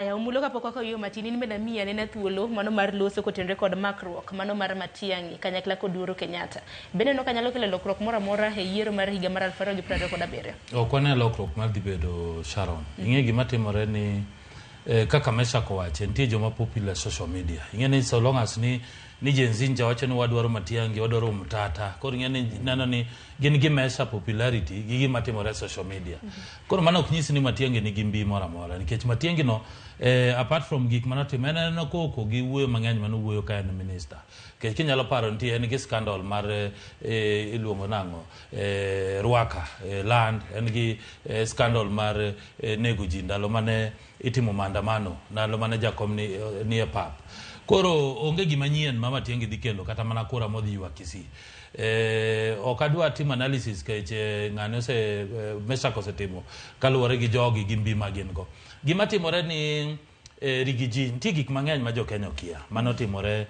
Aya, Omulo kapok wakaw yo matin, in bende amiyi anena thuolo mano mar loso kotenore kod makruok mano mar Matiang'i kanyakla kod Uhuru Kenyatta. Bende ineno ka nyalo kelo lokruok moro amora e yiero mar higa mar 2027? Ok wane lokruok mar dhi bedo Sharon. Ing'e gima timore ni kaka Meshack owache, nitie joma popular social media. Ing'e ni so long as ni Gen Z ncha wacho ni wadwaro Matiang'i, wadwaro Omtata. Koro ing'e ni neno ni gin gi measure popularity gi gima timore e social media. Koro mano ok nyis ni Matiang'i nigi mbi moro amora nikech Matiang'i no apart from gik manotimo en en koko gi wuoyo mang'eny manowuoyo ka en minister. Nikech kinyalo paro nitie en gi scandal mar iluongo nang'o Ruaka land en gi scandal mar nego ji ndalo mane itimo maandamano ndalo mane jakom ni e pap. Koro onge gima nyien ma Matiang'i dhi kelo kata mana kura modhi ywak Kisii. Ok adwa timo analysis kech ng'ane ose Meshack osetimo kaluwore gi jogi gi mbi ma gin go. Gima timore ni Rigiji nitie gik mang'eny ma jo Kenya okia mano timore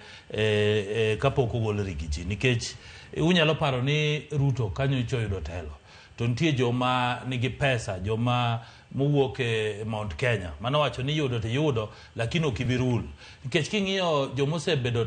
kapok ogol Rigiji nikech unyalo paro ni Ruto kanyocha oyudo telo to nitie joma nigi pesa joma mowuok e Mount Kenya mano wacho ni yudo to iyudo lakini ok ibi rule nikech king'iyo joma osebedo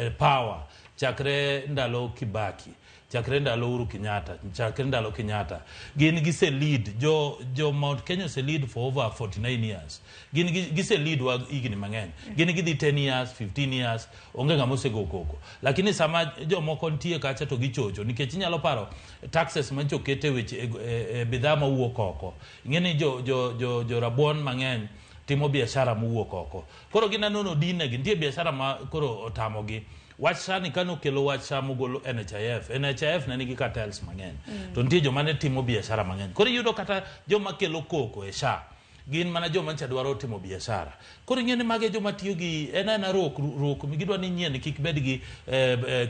e power chakre ndalo Kibaki chakre ndalo Uhuru Kenyatta chakre ndalo Kenyatta gin gise lead jo Mount Kenya ose lead for over 49 years gin gise lead wa higni mang'eny gin gidhi 10 years 15 years onge ng'ama osego koko lakini sama jomoko nitie kacha to gichocho nikech inyalo paro taxes mancho oket e weche e bidhaa mawuok oko ing'e ni jo rabuon mang'eny timo biashara mowuok oko koro gineno ni odinegi nitie biashara ma koro otamogi wach sani kane okelo wach sa mogolo NHIF NHIF ne nigi cartels mang'eny to nitie joma ne timo biashara mang'eny koro iyudo kata joma kelo koko e SHA gin mana joma ncha dwaro timo biashara koro ing'e ni magi e joma tiyo gi en aena rok rok gidwa ni nyien kik bed gi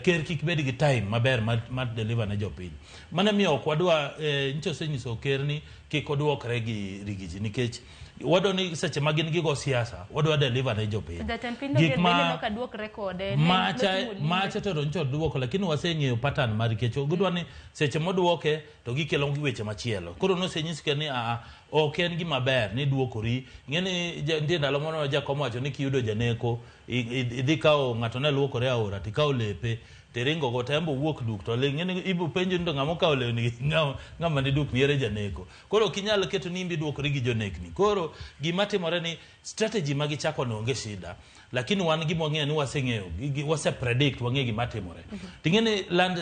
ker kik bed gi time maber mar deliver ne jopiny mano miyo ok wadwa nyicha osenyiso ker ni kik oduokre gi Rigiji nikech wadwa ni seche ma gin gigo siasa wadwa deliver ne jopiny Jatend piny no bende ka duokre kode macha macha to nyicha oduoko lakini waseng'eyo pattern mar nikech gidwa ni seche moduoke to gikelo weche machielo koro nosenyis ker ni aa ok en gima ber ni duokori ing'e ni nitie ndalo moro jakom wacho ni kiyudo janeko idhi kawo ng'ato ne luokore aora tikawo lepe tiringo go to en be owuok duk to ing'e ni ibo penjo ni to ng'ama okawo lewni ng'ama ni duk ni ere janeko koro ok inyal keto ni imbe iduokori gi jonekni koro gima timore ni strategy ma gichako no onge shida lakini wan gima wang'eyo ni waseng'eyo wase predict wang'eyo gima timore ting'e ni land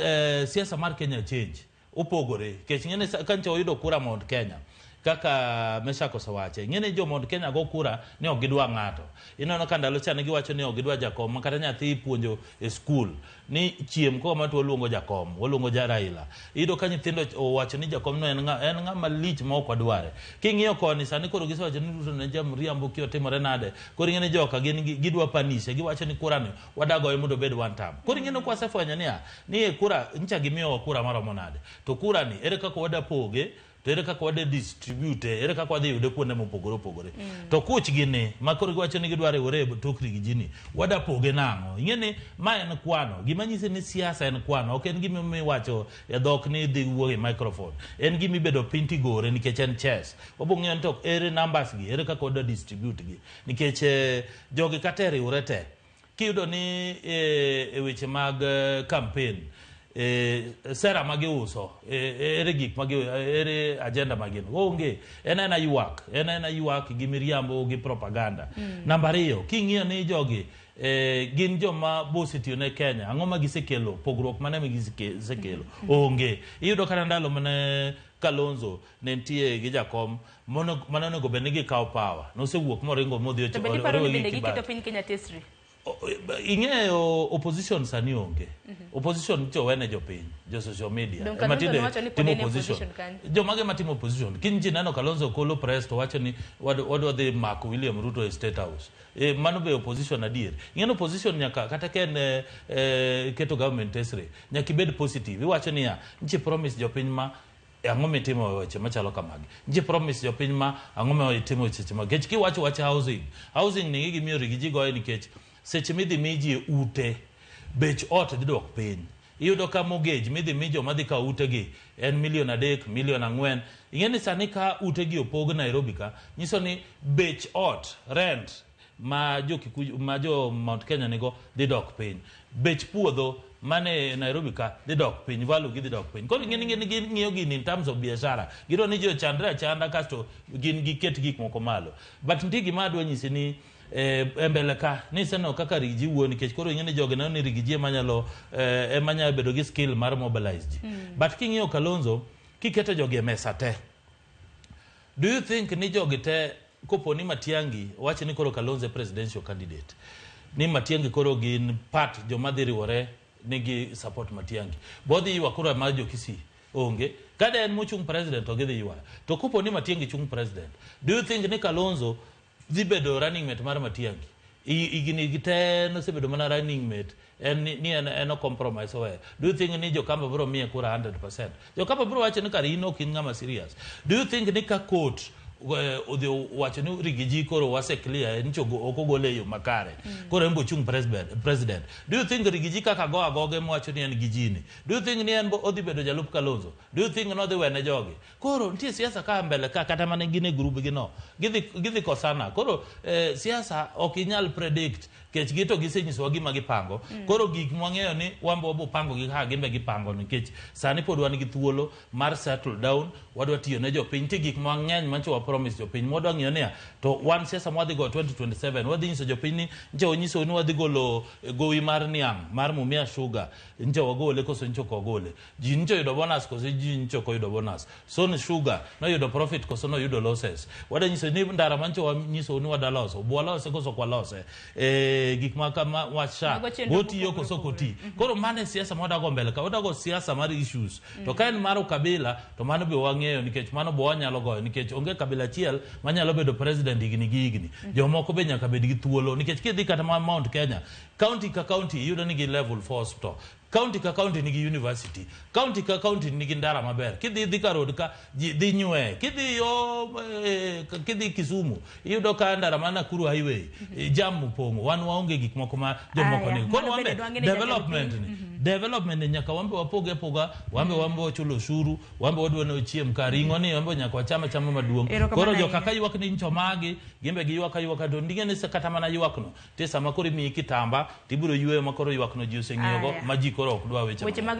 siasa mar Kenya change opogore nikech ing'e ni ka nyocha oyudo kura Mount Kenya kaka Meshack osewache ing'e ni jo Mount Kenya go kura ni ok gidwa ng'ato ineno ka ndalo cha ne giwacho ni ok gidwa jakom ma kata nyathi ipuonjo e skul ni chiem koma to waluongo jakom waluongo ja Raila iyudo ka nyithindo owacho ni jakom no en ng'ama lich ma ok wadware king'iyo koni sani koro gisewacho ni Ruto ne jamriambo ki otimore nade koro ing'e ni joka gin gidwa panishe giwacho ni kura ni wadagoye mondo obed one term koro ing'e ni kwasefwenyo niya ni e kura ncha gimiyowa kura maromo nade to kura ni ere kaka wada poge to ere kaka wada distribute ere kaka wadhi yude kuonde mopogore opogore to kuch gi ni ma koro giwacho ni gidwa riwore e tok Rigiji ni wada poge nang'o ing'e ni ma en kwano gima nyisi ni siasa en kwano ok en gima miwacho e dhok ni idhi wuok e microphone en gima ibedo piny tigore nikech en chess wabo ng'iyo ni to ere numbers gi ere kaka wada distribute gi nikech jogi kata e riwre te kiyudo ni e weche mag campaign sera ma giuso ere gik ma ere agenda ma gin onge en aena ywak en aena ywak gi miriambo gi propaganda namba ariyo king'iyo ni jogi gin joma bosetiyo ne Kenya ang'o ma gisekelo pogruok mane ma gisekelo onge iyudo kata ndalo mane Kalonzo ne nitie gi jakom mane onego bed ni gikawo power nosewuok moringo modhi To bende iparo ni oriwo gi bende giketo Kibaki piny Kenya tesri? Ing'eyo opposition sani onge opposition nyicha owene jopiny jo social media Dong' ema Kalonzo tinde nowacho ni pod timo en e opposition opposition kanyo. jomage matimo opposition kiny ji neno Kalonzo kolo press to wacho ni wadwa dhi mako William Ruto e State House mano be opposition adier ing'e ni opposition nyaka kata ka en keto government tesre nyaka ibed positive iwacho niya nchi promise jopiny ma ang'o mitimo e weche machalo kamagi nchi promise jopiny ma ang'o ma itimo e seche ma nikech kiwacho wach housing housing ni gimiyo Rigiji goye nikech seche midhi mi ji ute bech ot dhi dok piny Iyudo ka mortgage midhi mi joma dhi kawo utegi en milion 3, milion 4. Ing'e ni sani ka utegi opog Nairobi ka, nyiso ni bech ot, rent ma jo Kikuyu, ma jo Mount Kenya nigo dhi dok piny. Bech puodho mane Nairobi ka dhi dok piny, value gi dhi dok piny. Koro ing'e ni ging'iyo gini in terms of biashara. Gidwa ni ji ochandre achanda kasto gin giket gik moko malo. But nitie gima adwa nyisi ni e mbele ka ni iseneno kaka Rigiji wuoyo, nikech koro ing'e ni jogi neno ni Rigiji ema nyalo ema nyalo bedo gi skill mar mobilize ji. But king'iyo Kalonzo, kiketo jogi e mesa te, do you think ni jogi te, kopo ni Matiang'i wacho ni koro Kalonzo e presidential candidate, ni Matiang'i koro gin part joma dhi riwore ni gi support Matiang'i, bodhi ywa kura mar jo Kisii? Onge. Kada en mochung president to gidhi ywayo. To kopo ni Matiang'i chung president, do you think ni Kalonzo dhi bedo running mate mar Matiang'i? Higni gi te nosebedo mana running mate, en ni en o compromise oweyo. Do you think ni jokamba biro miye kura 100%? Jokamba biro wacho ni kare in ok in ng'ama serious. Do you think ni ka court odhi wacho ni Rigiji koro wase clear ni chogo ok ogole e yo makare, koro en bo chung president, do you think Rigiji kaka go agoge mowacho ni en gi jini, do you think ni en bo odhi bedo jalup Kalonzo? Do you think nodhi wene jogi? Koro nitie siasa ka mbele ka, kata mana gin e group gi no gidhi kosana. Koro siasa ok inyal predict, kech gi to gisenyisowa gima gipango. Koro gik mwang'eyo ni wan be wabo pango gi kaka gin be gipango, nikech sani pod wan gi thuolo mar settle down. Wadwa tiyo ne jopiny. Nitie gik mang'eny mancho wa promise jopiny mwadwa ng'iyo niya to wan siasa mwadhi go 2027, wadhi nyiso jopiny ni nche wanyiso ni wadhi golo gowi mar niang' mar Mumia Sugar, nche wagole koso nche ok wagole? Ji nche oyudo bonus koso ji nche ok oyudo bonus? Son Sugar noyudo profit koso noyudo losses? Wadwa nyiso ni ndara manche wanyiso ni wadwa loso, bwalose koso ok walose? Gik ma kama wach Mago chenro botiyo mopogore koso ok opogore. oti. Koro mano e siasa mwadago mbele ka. Wadago siasa mar issues. To ka en mar ukabila to mano be wang'eyo, nikech mano be wanyalo goyo, nikech onge kabila achiel manyalo bedo president higni gi higni. Jomoko be nyaka bed gi thuolo, nikech kidhi kata ma Mount Kenya, county ka county iyudo ni gi level 4 hospital, county ka county nigi university, county ka county nigi ndara maber. Kidhi Thika Road ka ji dhi nywe. Kidhi yo kidhi Kisumu iyudo ka ndara mar Nakuru Highway jam opong'o. Wan waonge gik moko ma jomoko Aya, nigo. Koro mano wan bende be dwang'e ni jatend development piny. ni development ni nyaka wan be wapoge apoga, wan be wachulo osuru, wan be wadwa ni ochiem ka ring'o ni wan be nyaka wacham achama maduong'. Erokamano Koro joka ahinya. ka ywak ni ncho magi, gin be giywak aywaka, to nding'e ni kata mana ywak no te sama koro imiyi kitamba tibiro yweyo ma koro ywak no ji oseng'iyogo Aya. ma ji koro ok dwa weche Weche mang'eny. mag